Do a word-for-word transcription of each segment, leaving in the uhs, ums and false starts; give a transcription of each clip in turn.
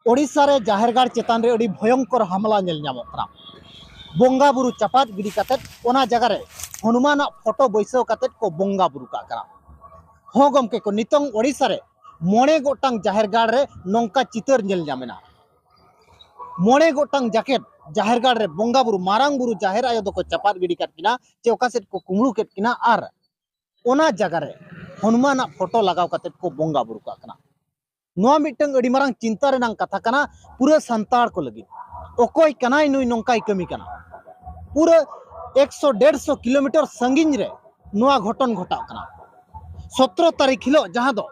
ᱳᱰᱤᱥᱟ ᱨᱮ ᱡᱟᱦᱮᱨ ᱜᱟᱲ ᱪᱮᱛᱟᱱ ᱨᱮ ᱟᱹᱰᱤ ᱵᱷᱚᱭᱚᱝᱠᱚᱨ ᱦᱟᱢᱞᱟ ᱧᱮᱞ ᱧᱟᱢᱚᱜ ᱠᱟᱱᱟ᱾ ᱵᱚᱸᱜᱟ ᱵᱩᱨᱩ ᱪᱟᱯᱟᱫ ᱜᱤᱰᱤ ᱠᱟᱛᱮᱫ ᱚᱱᱟ ᱡᱟᱭᱜᱟ ᱨᱮ ᱦᱚᱱᱩᱢᱟᱱᱟᱜ ᱯᱷᱳᱴᱳ ᱵᱟᱹᱭᱥᱟᱹᱣ ᱠᱟᱛᱮᱫ ᱠᱚ ᱵᱚᱸᱜᱟ ᱵᱩᱨᱩ ᱠᱟᱜ ᱠᱟᱱᱟ᱾ ᱦᱚᱸ ᱜᱚᱢᱠᱮ ᱠᱚ, ᱱᱤᱛᱚᱝ ᱳᱰᱤᱥᱟ ᱨᱮ ᱢᱚᱬᱮ ᱜᱚᱴᱟᱝ ᱡᱟᱦᱮᱨ ᱜᱟᱲ ᱨᱮ ᱱᱚᱝᱠᱟ ᱪᱤᱛᱟᱹᱨ ᱧᱮᱞ ᱧᱟᱢ ᱮᱱᱟ᱾ ᱢᱚᱬᱮ ᱜᱚᱴᱟᱝ ᱡᱟᱠᱮᱴ ᱡᱟᱦᱮᱨ ᱜᱟᱲ ᱨᱮ ᱵᱚᱸᱜᱟ ᱵᱩᱨᱩ, ᱢᱟᱨᱟᱝ ᱵᱩᱨᱩ ᱡᱟᱦᱮᱨ ᱟᱭᱳ ᱫᱚᱠᱚ ᱪᱟᱯᱟᱫ ᱜᱤᱰᱤ ᱠᱟᱫ ᱠᱤᱱᱟ, ᱪᱮ ᱚᱠᱟ ᱥᱮᱫ ᱠᱚ ᱠᱩᱢᱵᱽᱲᱩ ᱠᱮᱫ ᱠᱤᱱᱟ, ᱟᱨ ᱚᱱᱟ ᱡᱟᱭᱜᱟ ᱨᱮ ᱦᱚᱱᱩᱢᱟᱱᱟᱜ ᱯᱷᱳᱴᱳ ᱞᱟᱜᱟᱣ ᱠᱟᱛᱮᱫ ᱠᱚ ᱵᱚᱸᱜᱟ ᱵᱩᱨᱩ ᱠᱟᱜ ᱠᱟᱱᱟ᱾ ᱱᱚᱣᱟ ᱢᱤᱫᱴᱟᱝ ᱟᱹᱰᱤ ᱢᱟᱨᱟᱝ ᱪᱤᱱᱛᱟ ᱨᱮᱱᱟᱝ ᱠᱟᱛᱷᱟ ᱠᱟᱱᱟ ᱯᱩᱨᱟᱹ ᱥᱟᱱᱛᱟᱲ ᱠᱚ ᱞᱟᱹᱜᱤᱫ᱾ ᱚᱠᱚᱭ ᱠᱟᱱᱟᱭ ᱱᱩᱭ ᱱᱚᱝᱠᱟᱭ ᱠᱟᱹᱢᱤ ᱠᱟᱱᱟ? ᱯᱩᱨᱟᱹ ᱮᱠᱥᱚ ᱰᱮᱲᱥᱚ ᱠᱤᱞᱳᱢᱤᱴᱟᱨ ᱥᱟᱺᱜᱤᱧ ᱨᱮ ᱱᱚᱣᱟ ᱜᱷᱚᱴᱚᱱ ᱜᱷᱚᱴᱟᱜ ᱠᱟᱱᱟ᱾ ᱥᱚᱛᱨᱚ ᱛᱟᱹᱨᱤᱠᱷ ᱦᱤᱞᱳᱜ, ᱡᱟᱦᱟᱸ ᱫᱚ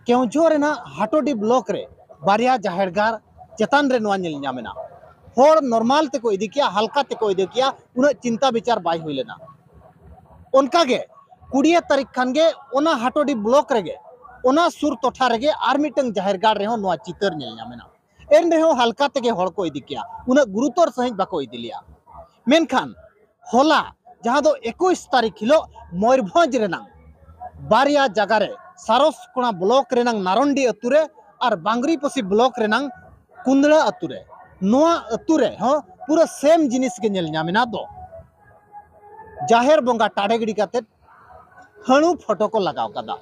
ᱠᱮᱣᱡᱷᱚ ᱨᱮᱱᱟᱜ ᱦᱟᱴᱳᱰᱤ ᱵᱞᱚᱠ ᱨᱮ ᱵᱟᱨᱭᱟ ᱡᱟᱦᱮᱨ ᱜᱟᱲ ᱪᱮᱛᱟᱱ ᱨᱮ ᱱᱚᱣᱟ ᱧᱮᱞ ᱧᱟᱢ ᱮᱱᱟ᱾ ᱦᱚᱲ ᱱᱚᱨᱢᱟᱞ ᱛᱮᱠᱚ ᱤᱫᱤ ᱠᱮᱭᱟ, ᱦᱟᱞᱠᱟ ᱛᱮᱠᱚ ᱤᱫᱤ ᱠᱮᱭᱟ, ᱩᱱᱟᱹᱜ ᱪᱤᱱᱛᱟ ᱵᱤᱪᱟᱨ ᱵᱟᱭ ᱦᱩᱭ ᱞᱮᱱᱟ᱾ ᱚᱱᱠᱟᱜᱮ ᱠᱩᱲᱤᱭᱟᱹ ᱛᱟᱹᱨᱤᱠᱷ ᱠᱷᱟᱱ ᱜᱮ ᱚᱱᱟ ᱦᱟᱴᱳᱰᱤ ᱵᱞᱚᱠ ᱨᱮᱜᱮ, ᱚᱱᱟ ᱥᱩᱨ ᱴᱚᱴᱷᱟ ᱨᱮᱜᱮ ᱟᱨ ᱢᱤᱫᱴᱟᱝ ᱡᱟᱦᱮᱨ ᱜᱟᱲ ᱨᱮᱦᱚᱸ ᱱᱚᱣᱟ ᱪᱤᱛᱟᱹᱨ ᱧᱮᱞ ᱧᱟᱢ ᱮᱱᱟ᱾ ᱮᱱ ᱨᱮᱦᱚᱸ ᱦᱟᱞᱠᱟ ᱛᱮᱜᱮ ᱦᱚᱲ ᱠᱚ ᱤᱫᱤ ᱠᱮᱭᱟ, ᱩᱱᱟᱹᱜ ᱜᱩᱨᱩᱛᱚᱨ ᱥᱟᱺᱦᱤᱡ ᱵᱟᱠᱚ ᱤᱫᱤ ᱞᱮᱭᱟ᱾ ᱢᱮᱱᱠᱷᱟᱱ ᱦᱚᱞᱟ, ᱡᱟᱦᱟᱸ ᱫᱚ ᱮᱠᱩᱥ ᱛᱟᱹᱨᱤᱠᱷ ᱦᱤᱞᱳᱜ, ᱢᱚᱭᱩᱨᱵᱷᱚᱸᱡᱽ ᱨᱮᱱᱟᱝ ᱵᱟᱨᱭᱟ ᱡᱟᱭᱜᱟ ᱨᱮ, ᱥᱟᱨᱚᱥᱠᱳᱱᱟ ᱵᱞᱚᱠ ᱨᱮᱱᱟᱝ ᱱᱟᱨᱚᱱᱰᱤ ᱟᱹᱛᱩ ᱨᱮ ᱟᱨ ᱵᱟᱝᱨᱤᱯᱚᱥᱤ ᱵᱞᱚᱠ ᱨᱮᱱᱟᱝ ᱠᱩᱱᱫᱲᱟ ᱟᱹᱛᱩ ᱨᱮ, ᱱᱚᱣᱟ ᱟᱹᱛᱩ ᱨᱮ ᱦᱚᱸ ᱯᱩᱨᱟᱹ ᱥᱮᱢ ᱡᱤᱱᱤᱥ ᱜᱮ ᱧᱮᱞ ᱧᱟᱢ ᱮᱱᱟ᱾ ᱫᱚ ᱡᱟᱦᱮᱨ ᱵᱚᱸᱜᱟ ᱴᱟᱰᱮ ᱜᱤᱰᱤ ᱠᱟᱛᱮᱫ ᱦᱟᱹᱬᱩ ᱯᱷᱳᱴᱳ ᱠᱚ ᱞᱟᱜᱟᱣ ᱠᱟᱫᱟ᱾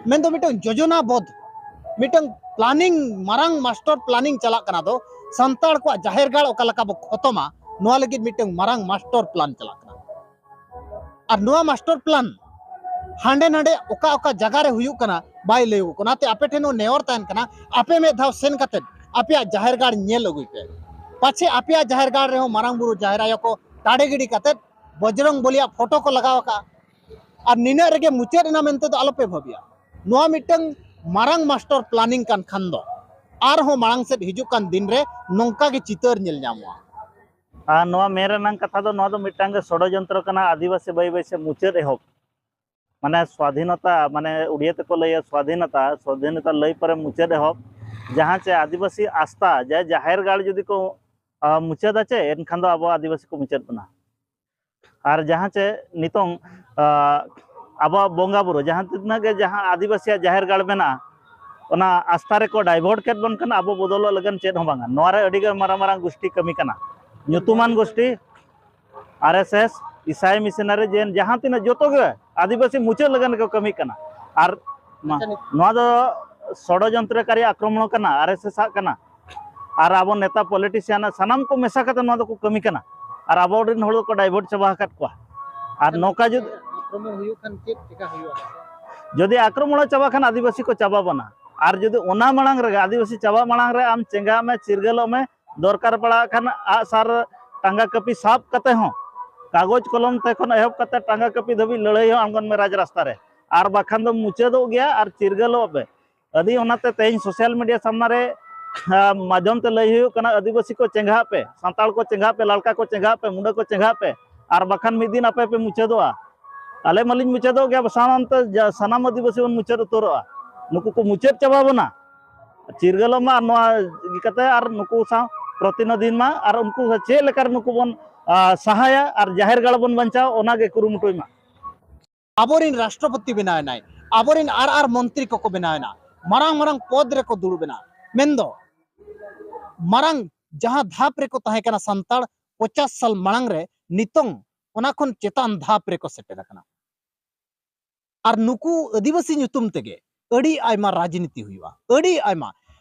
ᱢᱮᱱᱫᱚ ᱢᱤᱫᱴᱟᱝ ᱡᱳᱡᱚᱱᱟ ᱵᱚᱫᱷ, ᱢᱤᱫᱴᱟᱝ ᱯᱞᱟᱱᱤᱝ, ᱢᱟᱨᱟᱝ ᱢᱟᱥᱴᱟᱨ ᱯᱞᱟᱱᱤᱝ ᱪᱟᱞᱟᱜ ᱠᱟᱱᱟ᱾ ᱫᱚ ᱥᱟᱱᱛᱟᱲ ᱠᱚᱣᱟᱜ ᱡᱟᱦᱮᱨ ᱜᱟᱲ ᱚᱠᱟ ᱞᱮᱠᱟ ᱵᱚ ᱠᱷᱚᱛᱚᱢᱟ, ᱱᱚᱣᱟ ᱞᱟᱹᱜᱤᱫ ᱢᱤᱫᱴᱟᱝ ᱢᱟᱨᱟᱝ ᱢᱟᱥᱴᱟᱨ ᱯᱞᱟᱱ ᱪᱟᱞᱟᱜ ᱠᱟᱱᱟ᱾ ᱟᱨ ᱱᱚᱣᱟ ᱢᱟᱥᱴᱟᱨ ᱯᱞᱟᱱ ᱦᱟᱸᱰᱮ ᱱᱟᱰᱮ ᱚᱠᱟ ᱚᱠᱟ ᱡᱟᱭᱜᱟ ᱨᱮ ᱦᱩᱭᱩᱜ ᱠᱟᱱᱟ, ᱵᱟᱭ ᱞᱟᱹᱭᱚᱜᱚᱜ ᱠᱟᱱᱟ᱾ ᱚᱱᱟᱛᱮ ᱟᱯᱮ ᱴᱷᱮᱱ ᱦᱚᱸ ᱱᱮᱦᱚᱨ ᱛᱟᱦᱮᱱ ᱠᱟᱱᱟ, ᱟᱯᱮ ᱢᱤᱫ ᱫᱷᱟᱣ ᱥᱮᱱ ᱠᱟᱛᱮᱫ ᱟᱯᱮᱭᱟᱜ ᱡᱟᱦᱮᱨ ᱜᱟᱲ ᱧᱮᱞ ᱟᱹᱜᱩᱭ ᱯᱮ᱾ ᱯᱟᱪᱷᱮ ᱟᱯᱮᱭᱟᱜ ᱡᱟᱦᱮᱨ ᱜᱟᱲ ᱨᱮᱦᱚᱸ ᱢᱟᱨᱟᱝ ᱵᱩᱨᱩ, ᱡᱟᱦᱮᱨ ᱟᱭᱳ ᱠᱚ ᱴᱟᱰᱮ ᱜᱤᱰᱤ ᱠᱟᱛᱮᱫ ᱵᱚᱡᱽᱨᱚᱝ ᱵᱚᱞᱤᱭᱟᱜ ᱯᱷᱳᱴᱳ ᱠᱚ ᱞᱟᱜᱟᱣ ᱟᱠᱟᱫᱼᱟ᱾ ᱟᱨ ᱱᱤᱱᱟᱹᱜ ᱨᱮᱜᱮ ᱢᱩᱪᱟᱹᱫ ᱮᱱᱟ ᱢᱮᱱᱛᱮ ᱫᱚ ᱟᱞᱚᱯᱮ ᱵᱷᱟᱹᱵᱤᱭᱟ᱾ ᱱᱚᱣᱟ ᱢᱤᱫᱴᱟᱝ ᱢᱟᱨᱟᱝ ᱢᱟᱥᱴᱟᱨ ᱯᱞᱟᱱᱤᱝ ᱠᱟᱱ ᱠᱷᱟᱱ ᱫᱚ ᱟᱨᱦᱚᱸ ᱢᱟᱲᱟᱝ ᱥᱮᱫ ᱦᱤᱡᱩᱜ ᱠᱟᱱ ᱫᱤᱱ ᱨᱮ ᱱᱚᱝᱠᱟ ᱜᱮ ᱪᱤᱛᱟᱹᱨ ᱧᱮᱞ ᱧᱟᱢᱚᱜᱼᱟ᱾ ᱟᱨ ᱱᱚᱣᱟ ᱢᱮᱱ ᱨᱮᱱᱟᱜ ᱠᱟᱛᱷᱟ ᱫᱚ, ᱱᱚᱣᱟ ᱫᱚ ᱢᱤᱫᱴᱟᱝ ᱜᱮ ᱥᱚᱲᱚᱡᱚᱱᱛᱨᱚ ᱠᱟᱱᱟ, ᱟᱹᱫᱤᱵᱟᱹᱥᱤ ᱵᱟᱹᱭ ᱵᱟᱹᱭ ᱥᱮ ᱢᱩᱪᱟᱹᱫ ᱮᱦᱚᱵ᱾ ᱢᱟᱱᱮ ᱥᱣᱟᱫᱷᱤᱱᱚᱛᱟ, ᱢᱟᱱᱮ ᱩᱲᱤᱭᱟ ᱛᱮᱠᱚ ᱞᱟᱹᱭᱟ ᱥᱣᱟᱫᱷᱤᱱᱚᱛᱟ, ᱥᱣᱟᱫᱷᱤᱱᱚᱛᱟ ᱞᱟᱹᱭ ᱯᱚᱨᱮ ᱢᱩᱪᱟᱹᱫ ᱮᱦᱚᱵ, ᱡᱟᱦᱟᱸ ᱪᱮ ᱟᱹᱫᱤᱵᱟᱹᱥᱤ ᱟᱥᱛᱷᱟ, ᱡᱮ ᱡᱟᱦᱮᱨ ᱜᱟᱲ ᱡᱩᱫᱤ ᱠᱚ ᱟᱸ, ᱢᱩᱪᱟᱹᱫᱟ ᱪᱮ, ᱮᱱᱠᱷᱟᱱ ᱫᱚ ᱟᱵᱚ ᱟᱹᱫᱤᱵᱟᱹᱥᱤ ᱠᱚ ᱢᱩᱪᱟᱹᱫ ᱵᱚᱱᱟ᱾ ᱟᱨ ᱡᱟᱦᱟᱸ ᱪᱮ ᱱᱤᱛᱚᱝ ᱟᱸ, ᱟᱵᱚᱣᱟᱜ ᱵᱚᱸᱜᱟ ᱵᱩᱨᱩ, ᱡᱟᱦᱟᱸ ᱛᱤᱱᱟᱹᱜ ᱜᱮ ᱡᱟᱦᱟᱸ ᱟᱹᱫᱤᱵᱟᱹᱥᱤᱭᱟᱜ ᱡᱟᱦᱮᱨ ᱜᱟᱲ ᱢᱮᱱᱟᱜᱼᱟ, ᱚᱱᱟ ᱟᱥᱛᱷᱟ ᱨᱮᱠᱚ ᱰᱟᱭᱵᱷᱟᱨᱴ ᱠᱮᱫ ᱵᱚᱱ ᱠᱷᱟᱱ ᱟᱵᱚ ᱵᱚᱫᱚᱞᱚᱜ ᱞᱟᱹᱜᱤᱫ ᱪᱮᱫ ᱦᱚᱸ ᱵᱟᱝᱟ᱾ ᱱᱚᱣᱟ ᱨᱮ ᱟᱹᱰᱤ ᱜᱮ ᱢᱟᱨᱟᱝ ᱢᱟᱨᱟᱝ ᱜᱩᱥᱴᱤ ᱠᱟᱹᱢᱤ ᱠᱟᱱᱟ, ᱧᱩᱛᱩᱢᱟᱱ ᱜᱩᱥᱴᱤ, ᱟᱨ ᱮᱥ ᱮᱥ, ᱤᱥᱟᱭ ᱢᱤᱥᱚᱱᱟᱨᱤ, ᱡᱮᱱ, ᱡᱟᱦᱟᱸ ᱛᱤᱱᱟᱹᱜ ᱡᱚᱛᱚ ᱜᱮ ᱟᱹᱫᱤᱵᱟᱹᱥᱤ ᱢᱩᱪᱟᱹᱫ ᱞᱟᱹᱜᱤᱫ ᱠᱚ ᱠᱟᱹᱢᱤ ᱠᱟᱱᱟ᱾ ᱟᱨ ᱢᱟ, ᱟᱪᱪᱷᱟ, ᱱᱤᱛ- ᱱᱚᱣᱟ ᱫᱚ ᱥᱚᱲᱚᱡᱚᱱᱛᱨᱚᱠᱟᱨᱤ ᱟᱠᱨᱚᱢᱚᱱ ᱠᱟᱱᱟ, ᱟᱨ ᱮᱥ ᱮᱥ ᱟᱜ ᱠᱟᱱᱟ᱾ ᱟᱨ ᱟᱵᱚ ᱱᱮᱛᱟ ᱯᱚᱞᱤᱴᱤᱥᱤᱭᱟᱱ ᱥᱟᱱᱟᱢ ᱠᱚ ᱢᱮᱥᱟ ᱠᱟᱛᱮ ᱱᱚᱣᱟ ᱫᱚᱠᱚ ᱠᱟᱹᱢᱤ ᱠᱟᱱᱟ᱾ ᱟᱨ ᱟᱵᱚ ᱨᱮᱱ ᱦᱚᱲ ᱫᱚᱠᱚ ᱰᱟᱭᱵᱷᱟᱨᱴ ᱪᱟᱵᱟ ᱟᱠᱟᱫ ᱠᱚᱣᱟ᱾ ᱟᱨ ᱱᱚᱝᱠᱟ ᱡᱩᱫᱤ ᱟᱠᱨᱚᱢᱚᱱ ᱦᱩᱭᱩᱜ ᱠᱷᱟᱱ ᱪᱮᱫ ᱪᱮᱠᱟ ᱦᱩᱭᱩᱜᱼᱟ? ᱡᱩᱫᱤ ᱟᱠᱨᱚᱢᱚᱱ ᱪᱟᱵᱟ ᱠᱷᱟᱱ ᱟᱹᱫᱤᱵᱟᱹᱥᱤ ᱠᱚ ᱪᱟᱵᱟ ᱵᱚᱱᱟ᱾ ᱟᱨ ᱡᱩᱫᱤ ᱚᱱᱟ ᱢᱟᱲᱟᱝ ᱨᱮᱜᱮ, ᱟᱹᱫᱤᱵᱟᱹᱥᱤ ᱪᱟᱵᱟ ᱢᱟᱲᱟᱝ ᱨᱮ ᱟᱢ ᱪᱮᱸᱜᱷᱟᱜ ᱢᱮ, ᱪᱤᱨᱜᱟᱹᱞᱚᱜ ᱢᱮ, ᱫᱚᱨᱠᱟᱨ ᱯᱟᱲᱟᱜ ᱠᱷᱟᱱ ᱟᱜᱼᱥᱟᱨ, ᱴᱟᱸᱜᱟ ᱠᱟᱹᱯᱤ ᱥᱟᱵ ᱠᱟᱛᱮ ᱦᱚᱸ, ᱠᱟᱜᱚᱡᱽ ᱠᱚᱞᱚᱢ ᱛᱮ ᱠᱷᱚᱱ ᱮᱦᱚᱵ ᱠᱟᱛᱮ ᱴᱟᱸᱜᱟ ᱠᱟᱹᱯᱤ ᱫᱷᱟᱹᱵᱤᱡ ᱞᱟᱹᱲᱦᱟᱹᱭ ᱦᱚᱸ ᱟᱬᱜᱚᱱ ᱢᱮ ᱨᱟᱡᱽ ᱨᱟᱥᱛᱟ ᱨᱮ, ᱟᱨ ᱵᱟᱠᱷᱟᱱ ᱫᱚ ᱢᱩᱪᱟᱹᱫᱚᱜ ᱜᱮᱭᱟ ᱟᱨ ᱪᱤᱨᱜᱟᱹᱞᱚᱜ ᱯᱮ᱾ ᱟᱹᱰᱤ ᱚᱱᱟᱛᱮ ᱛᱮᱦᱮᱧ ᱥᱳᱥᱟᱞ ᱢᱤᱰᱤᱭᱟ ᱥᱟᱢᱱᱟ ᱨᱮ, ᱟ, ᱢᱟᱫᱽᱫᱷᱚᱢ ᱛᱮ ᱞᱟᱹᱭ ᱦᱩᱭᱩᱜ ᱠᱟᱱᱟ, ᱟᱹᱫᱤᱵᱟᱹᱥᱤ ᱠᱚ ᱪᱮᱸᱜᱷᱟᱜ ᱯᱮ, ᱥᱟᱱᱛᱟᱲ ᱠᱚ ᱪᱮᱸᱜᱷᱟᱜ ᱯᱮ, ᱞᱟᱲᱠᱟ ᱠᱚ ᱪᱮᱸᱜᱷᱟᱜ ᱯᱮ, ᱢᱩᱸᱰᱟᱹ ᱠᱚ ᱪᱮᱸᱜᱷᱟᱜ ᱯᱮ, ᱟᱨ ᱵᱟᱠᱷᱟᱱ ᱢᱤᱫ ᱫᱤᱱ ᱟᱯᱮ ᱯᱮ ᱢᱩᱪᱟᱹᱫᱚᱜᱼᱟ᱾ ᱟᱞᱮ ᱢᱟᱞᱤᱧ ᱢᱩᱪᱟᱹᱫᱚᱜ ᱜᱮᱭᱟ, ᱥᱟᱱᱟᱢ ᱛᱮ ᱡᱟ-, ᱥᱟᱱᱟᱢ ᱟᱹᱫᱤᱵᱟᱹᱥᱤ ᱵᱚᱱ ᱢᱩᱪᱟᱹᱫ ᱩᱛᱟᱹᱨᱚᱜᱼᱟ᱾ ᱱᱩᱠᱩ ᱠᱚ ᱢᱩᱪᱟᱹᱫ ᱪᱟᱵᱟ ᱵᱚᱱᱟ, ᱪᱤᱨᱜᱟᱹᱞᱚᱜ ᱢᱟ ᱱᱚᱣᱟ ᱤᱫᱤ ᱠᱟᱛᱮ, ᱟᱨ ᱱᱩᱠᱩ ᱥᱟᱶ ᱯᱨᱚᱛᱤᱱᱚᱫᱤᱱ ᱢᱟ, ᱟᱨ ᱩᱱᱠᱩ ᱪᱮᱫ ᱞᱮᱠᱟᱨᱮ ᱱᱩᱠᱩ ᱵᱚᱱ, ᱟ, ᱥᱟᱦᱟᱭᱟ ᱟᱨ ᱡᱟᱦᱮᱨ ᱜᱟᱲ ᱵᱚᱱ ᱵᱟᱧᱪᱟᱣ, ᱚᱱᱟᱜᱮ ᱠᱩᱨᱩᱢᱩᱴᱩᱭ ᱢᱟ᱾ ᱟᱵᱚᱨᱮᱱ ᱨᱟᱥᱴᱨᱚᱯᱚᱛᱤ ᱵᱮᱱᱟᱣ ᱮᱱᱟᱭ, ᱟᱵᱚᱨᱮᱱ ᱟᱨ ᱟᱨ ᱢᱚᱱᱛᱨᱤ ᱠᱚᱠᱚ ᱵᱮᱱᱟᱣ ᱮᱱᱟ, ᱢᱟᱨᱟᱝ ᱢᱟᱨᱟᱝ ᱯᱚᱫᱽ ᱨᱮᱠᱚ ᱫᱩᱲᱩᱵ ᱮᱱᱟ, ᱢᱮᱱᱫᱚ ᱢᱟᱨᱟᱝ ᱡᱟᱦᱟᱸ ᱫᱷᱟᱯ ᱨᱮᱠᱚ ᱛᱟᱦᱮᱸ ᱠᱟᱱᱟ ᱥᱟᱱᱛᱟᱲ ᱯᱚᱪᱟᱥ ᱥᱟᱞ ᱢᱟᱲᱟᱝ ᱨᱮ, ᱱᱤᱛᱚᱝ ᱚᱱᱟ ᱠᱷᱚᱱ ᱪᱮᱛᱟᱱ ᱫᱷᱟᱯ ᱨᱮᱠᱚ ᱥᱮᱴᱮᱨ ᱟᱠᱟᱱᱟ᱾ ᱟᱨ ᱱᱩᱠᱩ ᱟᱹᱫᱤᱵᱟᱹᱥᱤ ᱧᱩᱛᱩᱢ ᱛᱮᱜᱮ ᱟᱹᱰᱤ ᱟᱭᱢᱟ ᱨᱟᱡᱽᱱᱤᱛᱤ ᱦᱩᱭᱩᱜᱼᱟ, ᱟᱹᱰᱤ ᱟᱭᱢᱟ᱾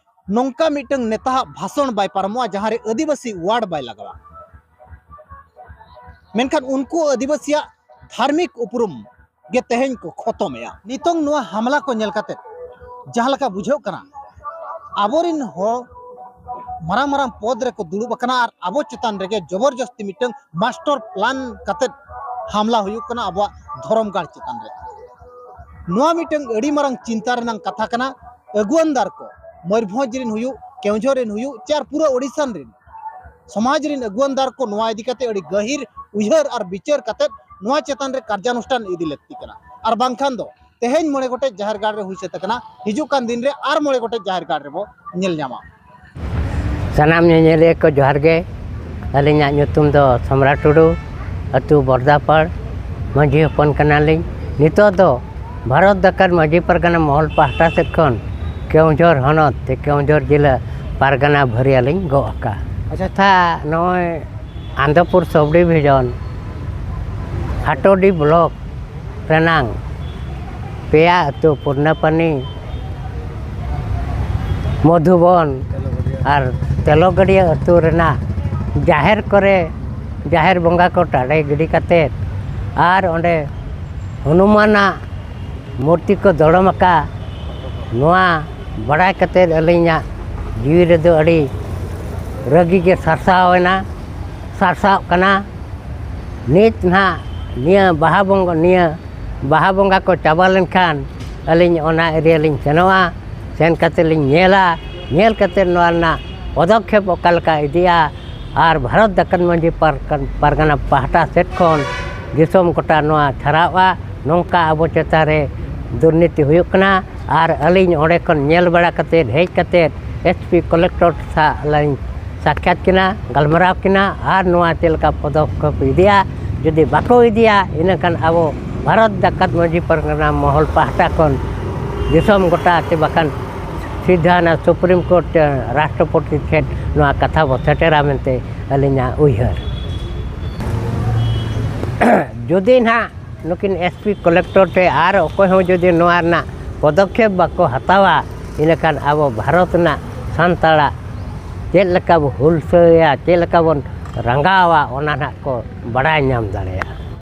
ᱱᱚᱝᱠᱟ ᱢᱤᱫᱴᱟᱝ ᱱᱮᱛᱟᱣᱟᱜ ᱵᱷᱟᱥᱚᱱ ᱵᱟᱭ ᱯᱟᱨᱚᱢᱚᱜᱼᱟ ᱡᱟᱦᱟᱸ ᱨᱮ ᱟᱹᱫᱤᱵᱟᱹᱥᱤ ᱣᱟᱨᱰ ᱵᱟᱭ ᱞᱟᱜᱟᱣᱟ᱾ ᱢᱮᱱᱠᱷᱟᱱ ᱩᱱᱠᱩ ᱟᱹᱫᱤᱵᱟᱹᱥᱤᱭᱟᱜ ᱫᱷᱟᱨᱢᱤᱠ ᱩᱯᱨᱩᱢ ᱜᱮ ᱛᱮᱦᱮᱧ ᱠᱚ ᱠᱷᱚᱛᱚᱢᱮᱜᱼᱟ᱾ ᱱᱤᱛᱚᱝ ᱱᱚᱣᱟ ᱦᱟᱢᱞᱟ ᱠᱚ ᱧᱮᱞ ᱠᱟᱛᱮ ᱡᱟᱦᱟᱸ ᱞᱮᱠᱟ ᱵᱩᱡᱷᱟᱹᱜ ᱠᱟᱱᱟ, ᱟᱵᱚᱨᱮᱱ ᱦᱚᱲ ᱢᱟᱨᱟᱝ ᱢᱟᱨᱟᱝ ᱯᱚᱫᱽ ᱨᱮᱠᱚ ᱫᱩᱲᱩᱵ ᱟᱠᱟᱱᱟ ᱟᱨ ᱟᱵᱚ ᱪᱮᱛᱟᱱ ᱨᱮᱜᱮ ᱡᱚᱵᱚᱨᱡᱚᱥᱛᱤ ᱢᱤᱫᱴᱟᱝ ᱢᱟᱥᱴᱚᱨ ᱯᱞᱟᱱ ᱠᱟᱛᱮ ᱦᱟᱢᱞᱟ ᱦᱩᱭᱩᱜ ᱠᱟᱱᱟ ᱟᱵᱚᱣᱟᱜ ᱫᱷᱚᱨᱚᱢ ᱜᱟᱲ ᱪᱮᱛᱟᱱ ᱨᱮ᱾ ᱱᱚᱣᱟ ᱢᱤᱫᱴᱟᱝ ᱟᱹᱰᱤ ᱢᱟᱨᱟᱝ ᱪᱤᱱᱛᱟ ᱨᱮᱱᱟᱜ ᱠᱟᱛᱷᱟ ᱠᱟᱱᱟ᱾ ᱟᱹᱜᱩᱣᱟᱹᱱᱫᱟᱨ ᱠᱚ, ᱢᱚᱭᱩᱨᱵᱷᱚᱸᱡᱽ ᱨᱮᱱ ᱦᱩᱭᱩᱜ, ᱠᱮᱣᱡᱷᱚᱨ ᱨᱮᱱ ᱦᱩᱭᱩᱜ, ᱪᱮ ᱟᱨ ᱯᱩᱨᱟᱹ ᱳᱰᱤᱥᱟᱱ ᱨᱮᱱ ᱥᱚᱢᱟᱡᱽ ᱨᱮᱱ ᱟᱹᱜᱩᱣᱟᱹᱱᱫᱟᱨ ᱠᱚ ᱱᱚᱣᱟ ᱤᱫᱤ ᱠᱟᱛᱮ ᱟᱹᱰᱤ ᱜᱟᱹᱦᱤᱨ ᱩᱭᱦᱟᱹᱨ ᱟᱨ ᱵᱤᱪᱟᱹᱨ ᱠᱟᱛᱮ ᱱᱚᱣᱟ ᱪᱮᱛᱟᱱ ᱨᱮ ᱠᱟᱨᱡᱟᱱᱩᱥᱴᱷᱟᱱ ᱤᱫᱤ ᱞᱟᱹᱠᱛᱤ ᱠᱟᱱᱟ᱾ ᱟᱨ ᱵᱟᱝᱠᱷᱟᱱ ᱫᱚ ᱛᱮᱦᱮᱧ ᱢᱚᱬᱮ ᱜᱚᱴᱮᱡ ᱡᱟᱦᱮᱨ ᱜᱟᱲ ᱨᱮ ᱦᱩᱭ ᱥᱟᱹᱛ ᱟᱠᱟᱱᱟ, ᱦᱤᱡᱩᱜ ᱠᱟᱱ ᱫᱤᱱ ᱨᱮ ᱟᱨ ᱢᱚᱬᱮ ᱜᱚᱴᱮᱡ ᱡᱟᱦᱮᱨ ᱜᱟᱲ ᱨᱮᱵᱚ ᱧᱮᱞ ᱧᱟᱢᱟ᱾ ᱥᱟᱱᱟᱢ ᱧᱮᱧᱮᱞᱤᱭᱟᱹ ᱠᱚ ᱡᱚᱦᱟᱨ ᱜᱮ᱾ ᱟᱹᱞᱤᱧᱟᱜ ᱧᱩᱛᱩᱢ ᱫᱚ ᱥᱚᱢᱨᱟ ᱴᱩᱰᱩ, ᱟᱹᱛᱩ ᱵᱚᱨᱫᱟᱯᱟᱲ, ᱢᱟᱹᱡᱷᱤ ᱦᱚᱯᱚᱱ ᱠᱟᱱᱟᱞᱤᱧ᱾ ᱱᱤᱛᱚᱜ ᱫᱚ ᱵᱷᱟᱨᱚᱛ ᱫᱟᱠᱟᱨ ᱢᱟᱹᱡᱷᱤ ᱯᱟᱨᱜᱟᱱᱟ ᱢᱚᱦᱚᱞ ᱯᱟᱦᱴᱟ ᱥᱮᱫ ᱠᱷᱚᱱ ᱠᱮᱣᱚᱱᱡᱷᱚᱨ ᱦᱚᱱᱚᱛ ᱥᱮ ᱠᱮᱣᱚᱱᱡᱷᱚᱨ ᱡᱤᱞᱟᱹ ᱯᱟᱨᱜᱟᱱᱟ ᱵᱷᱟᱹᱨᱭᱟᱹ ᱞᱤᱧ ᱜᱚᱜ ᱟᱠᱟᱫᱼᱟ᱾ ᱟᱪᱪᱷᱟ, ᱛᱷᱟ ᱱᱚᱜᱼᱚᱭ ᱟᱱᱫᱚᱯᱩᱨ ᱥᱚᱵᱽ ᱰᱤᱵᱷᱤᱡᱚᱱ ᱦᱟᱴᱳᱰᱤ ᱵᱞᱚᱠ ᱨᱮᱱᱟᱝ ᱯᱮᱭᱟ ᱟᱹᱛᱩ, ᱯᱩᱨᱱᱟᱯᱟᱱᱤ, ᱢᱚᱫᱷᱩᱵᱚᱱ ᱟᱨ ᱛᱮᱞᱚᱜᱟᱹᱰᱤᱭᱟᱹ ᱟᱹᱛᱩ ᱨᱮᱱᱟᱜ ᱡᱟᱦᱮᱨ ᱠᱚᱨᱮ, ᱡᱟᱦᱮᱨ ᱵᱚᱸᱜᱟ ᱠᱚ ᱴᱟᱰᱮ ᱜᱤᱰᱤ ᱠᱟᱛᱮᱫ ᱟᱨ ᱚᱸᱰᱮ ᱦᱚᱱᱩᱢᱟᱱᱟᱜ ᱢᱩᱨᱛᱤ ᱠᱚ ᱫᱚᱲᱚᱢ ᱟᱠᱟᱫ, ᱱᱚᱣᱟ ᱵᱟᱲᱟᱭ ᱠᱟᱛᱮᱫ ᱟᱹᱞᱤᱧᱟᱜ ᱡᱤᱣᱤ ᱨᱮᱫᱚ ᱟᱹᱰᱤ ᱨᱟᱹᱜᱤ ᱜᱮ ᱥᱟᱨᱥᱟᱣ ᱮᱱᱟ, ᱥᱟᱨᱥᱟᱣᱜ ᱠᱟᱱᱟ᱾ ᱱᱤᱛ ᱱᱟᱦᱟᱜ ᱱᱤᱭᱟᱹ ᱵᱟᱦᱟ ᱵᱚᱸᱜᱟ, ᱱᱤᱭᱟᱹ ᱵᱟᱦᱟ ᱵᱚᱸᱜᱟ ᱠᱚ ᱪᱟᱵᱟ ᱞᱮᱱᱠᱷᱟᱱ ᱟᱹᱞᱤᱧ ᱚᱱᱟ ᱮᱨᱤᱭᱟ ᱞᱤᱧ ᱥᱮᱱᱚᱜᱼᱟ᱾ ᱥᱮᱱ ᱠᱟᱛᱮᱫ ᱞᱤᱧ ᱧᱮᱞᱟ, ᱧᱮᱞ ᱠᱟᱛᱮᱫ ᱱᱚᱣᱟ ᱨᱮᱱᱟᱜ ᱯᱚᱫᱚᱠᱷᱮᱯ ᱚᱠᱟ ᱞᱮᱠᱟ ᱤᱫᱤᱜᱼᱟ, ᱟᱨ ᱵᱷᱟᱨᱚᱛ ᱡᱟᱠᱟᱛ ᱢᱟᱹᱡᱷᱤ ᱯᱟᱨᱠᱟᱱ-, ᱯᱟᱨᱜᱟᱱᱟ ᱯᱟᱦᱴᱟ ᱥᱮᱫ ᱠᱷᱚᱱ ᱫᱤᱥᱚᱢ ᱜᱚᱴᱟ ᱱᱚᱣᱟ ᱪᱷᱟᱨᱟᱣᱜᱼᱟ, ᱱᱚᱝᱠᱟ ᱟᱵᱚ ᱪᱮᱛᱟᱱ ᱨᱮ ᱫᱩᱨᱱᱤᱛᱤ ᱦᱩᱭᱩᱜ ᱠᱟᱱᱟ᱾ ᱟᱨ ᱟᱹᱞᱤᱧ ᱚᱸᱰᱮ ᱠᱷᱚᱱ ᱧᱮᱞ ᱵᱟᱲᱟ ᱠᱟᱛᱮᱫ, ᱦᱮᱡ ᱠᱟᱛᱮᱫ ᱮᱥ ᱯᱤ ᱠᱚᱞᱮᱠᱴᱚᱨ ᱥᱟᱶ ᱞᱤᱧ ᱥᱟᱠᱠᱷᱟᱛ ᱠᱤᱱᱟ, ᱜᱟᱞᱢᱟᱨᱟᱣ ᱠᱤᱱᱟ, ᱟᱨ ᱱᱚᱣᱟ ᱪᱮᱫ ᱞᱮᱠᱟ ᱯᱚᱫᱚᱠᱷᱮᱯ ᱤᱫᱤᱜᱼᱟ᱾ ᱡᱩᱫᱤ ᱵᱟᱠᱚ ᱤᱫᱤᱭᱟ, ᱤᱱᱟᱹᱠᱷᱟᱱ ᱟᱵᱚ ᱵᱷᱟᱨᱚᱛ ᱡᱟᱠᱟᱛ ᱢᱟᱹᱡᱷᱤ ᱯᱟᱨᱜᱟᱱᱟ ᱢᱚᱦᱚᱞ ᱯᱟᱦᱴᱟ ᱠᱷᱚᱱ ᱫᱤᱥᱚᱢ ᱜᱚᱴᱟ ᱪᱮ ᱵᱟᱠᱷᱟᱱ ᱥᱤᱫᱷᱟ ᱚᱱᱟ ᱥᱩᱯᱨᱤᱢ ᱠᱳᱨᱴ, ᱨᱟᱥᱴᱨᱚᱯᱚᱛᱤ ᱴᱷᱮᱱ ᱱᱚᱣᱟ ᱠᱟᱛᱷᱟ ᱵᱚ ᱥᱮᱴᱮᱨᱟ ᱢᱮᱱᱛᱮ ᱟᱹᱞᱤᱧᱟᱜ ᱩᱭᱦᱟᱹᱨ᱾ ᱡᱩᱫᱤ ᱱᱟᱦᱟᱜ ᱱᱩᱠᱤᱱ ᱮᱥ ᱯᱤ ᱠᱚᱞᱮᱠᱴᱚᱨ ᱴᱷᱮᱱ ᱟᱨ ᱚᱠᱚᱭ ᱦᱚᱸ ᱡᱩᱫᱤ ᱱᱚᱣᱟ ᱨᱮᱱᱟᱜ ᱯᱚᱫᱚᱠᱷᱮᱯ ᱵᱟᱠᱚ ᱦᱟᱛᱟᱣᱟ, ᱤᱱᱟᱹᱠᱷᱟᱱ ᱟᱵᱚ ᱵᱷᱟᱨᱚᱛ ᱨᱮᱱᱟᱜ ᱥᱟᱱᱛᱟᱲᱟᱜ ᱪᱮᱫ ᱞᱮᱠᱟ ᱵᱚ ᱦᱩᱞᱥᱟᱹᱭᱟ, ᱪᱮᱫ ᱞᱮᱠᱟ ᱵᱚᱱ ᱨᱟᱸᱜᱟᱣᱟ, ᱚᱱᱟ ᱱᱟᱦᱟᱜ ᱠᱚ ᱵᱟᱲᱟᱭ ᱧᱟᱢ ᱫᱟᱲᱮᱭᱟᱜᱼᱟ᱾